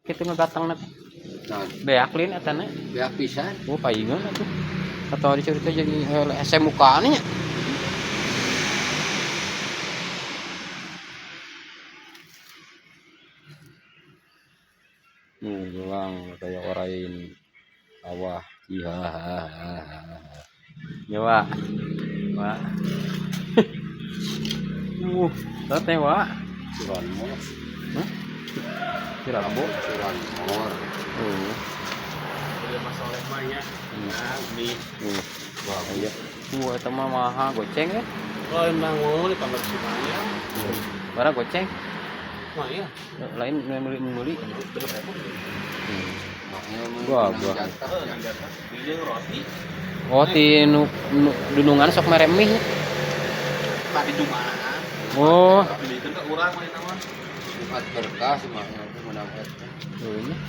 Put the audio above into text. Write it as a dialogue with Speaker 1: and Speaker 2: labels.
Speaker 1: Kitu ngegatang teh.
Speaker 2: Nah,
Speaker 1: Beak lin eta na.
Speaker 2: Beak pisan.
Speaker 1: Oh, paingan atuh. Atau dicerita jadi hese mukaan nya. Gelang kayak orain sawah. Iya. Ya, Wak. Wak. Teh, Wak.
Speaker 2: Curanmor.
Speaker 1: Hah? Curanmor.
Speaker 2: Curanmor.
Speaker 1: Oh.
Speaker 3: Udah Mas Soleh mah nya. Nah, beli.
Speaker 1: Wah, iya. Eta mah maha goceng ya.
Speaker 3: Oh, emang mau di kamar Sumaya.
Speaker 1: Barang goceng.
Speaker 3: Mah iya.
Speaker 1: Lain beli beli.
Speaker 3: Bener apa?
Speaker 1: Gua, gua.
Speaker 3: Heeh, jatah. Beli roti.
Speaker 1: Oh, ti nu, nu dunungan sok mere mie.
Speaker 3: Tadi jumaan.
Speaker 1: Oh.
Speaker 3: Beli ke urang lain nama.
Speaker 2: Jumat berkah semuanya itu menang eta.
Speaker 1: Oh, ini.